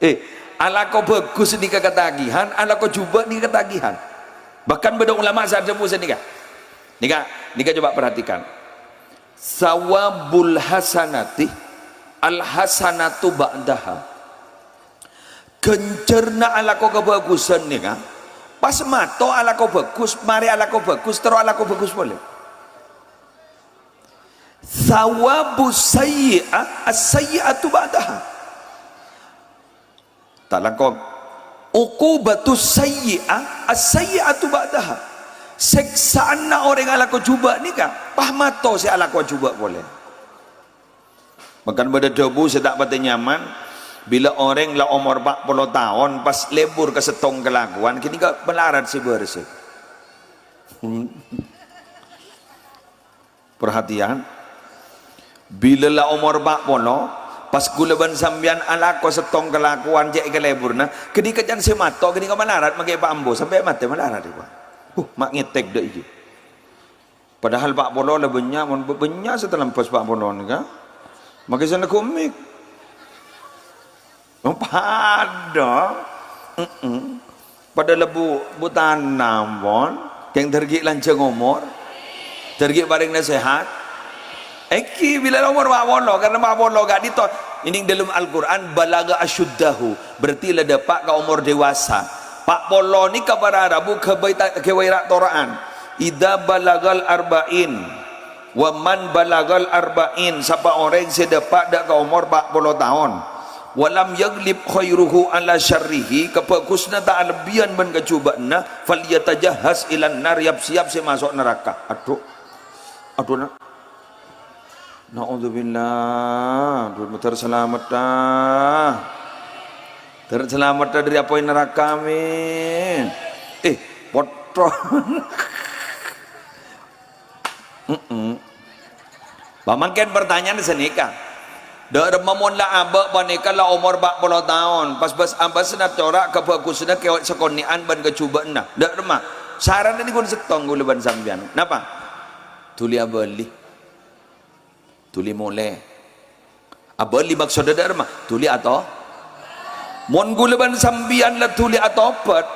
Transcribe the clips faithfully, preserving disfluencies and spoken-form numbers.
Eh, alako bhâghus nèka katagihan, alako jhubâ' nèka katagihan. Bahkan bâdâ ulama sè adhâbu sanèka. Nèka, nèka coba perhatikan. Tsawabul hasanati al hasanatu ba'daha. Ghânjhârânna alako kabhâghusân nèka, pas mato alako bhâghus, marè alako bhâghus, terro alako bhâghus polè. Tsawabu sayyi'ah as-sayyi'atu ba'daha. Ta' langkong. Uqubatus sayyi'ah as-sayyi'atu ba'daha. Sèksaanna orèng alako jhubâ' nèka, pas mato sè alako jhubâ' polè. Mangkana bâdâ dhâbu sè ta' patè nyaman, bilâ orèng la omor pa' polo taon, pas lebur ka sèttong kalakowan, ghânèka malarat sè bârâs. Perhatian. Bilâ la omor pa' polo, pas kaulâ bân sampèyan alako sèttong kalakowan cè' èkaleburrâ, ghânèka can sè mato, ghânèka malarat, makè pa' ambu, sampè' matè malarat, Pak. Huh, ma' ngètèk dâ' iyâ. Padahal pa' polo la bânnya', mon b-, bânnya' sè talembhâs pa' polo nèka. Makè sè neggu' mik. Oh, padâ. Mm-mm. Padâ lebbu, bu tanam, pon. Kèng dâr ghi' lanjhâng omor. Dâr ghi' parèng nasèhat. Èngghi, bilâ omor pa' polo, karna pa' polo ka'dinto. Nèng dâlem Al-Qur'an, "Balagha asyuddahu." Berarti la dâpa' ka omor dewasa. Pa' polo nèka para rabu ghâbây ta-, ghâbây ra'-tora'an. "Idza balaghal arba'in." "Wa man balaghal arba'in," sapa orèng sè dâpa' dâ' ka omor pa' polo taon, "wa lam yaghlib khairuhu ala syarrihi," kabhâghusânna ta' alebbiyân bân kajhubâ'ânna, "falyatajahhaz ilan nar," yap-siyap sè maso' naraka. Adhu. Adhu, na-, naudzubillah. Adhu, muter salamet, ah. Ter-, salamet dâri apoy naraka, amin. Eh, potro. Mm-mm. Pamangkèn partanyaan sanèka. Dâ' remma mon la abâ' panèka la omor pa' polo taon, pas bâs-abâsna cora' kabhâghusânna kèwet sakonè'an bân kajhubâ'ânna. Dâ' remma. Saranna nèko sèttong kaulâ bân sampèyan. Napa? Dhuli abâli. Dhuli molè. Abâli maksodda dâ' remma? Dhuli ato-, Mon kaulâ bân sampèyan la dhuli atobhât,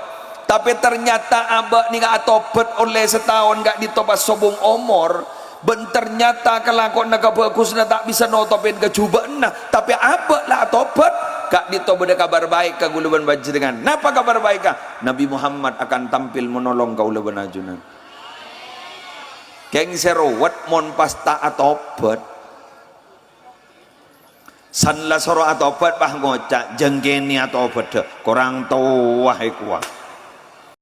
tapè ternyata abâ' nèka atobhât ollè sataon ka'dinto pas sobung omor, bân ternyata kalakowanna kabhâghusânna ta' bisa notobhi kajhubâ'ânna, tapè abâ' la atobhât, ka'dinto bâdâ kabar baik ka kaulâ bân panjhennengngan. Napa kabar baikka? Nabi Muhammad akan tampil menolong kaulâ bân ajunan. Kèng sè rowet mon pas ta' atobhât. San la soro atobhât, pas ngoca', "Jhângkènè atobhâddhâ, korang towa è kowa."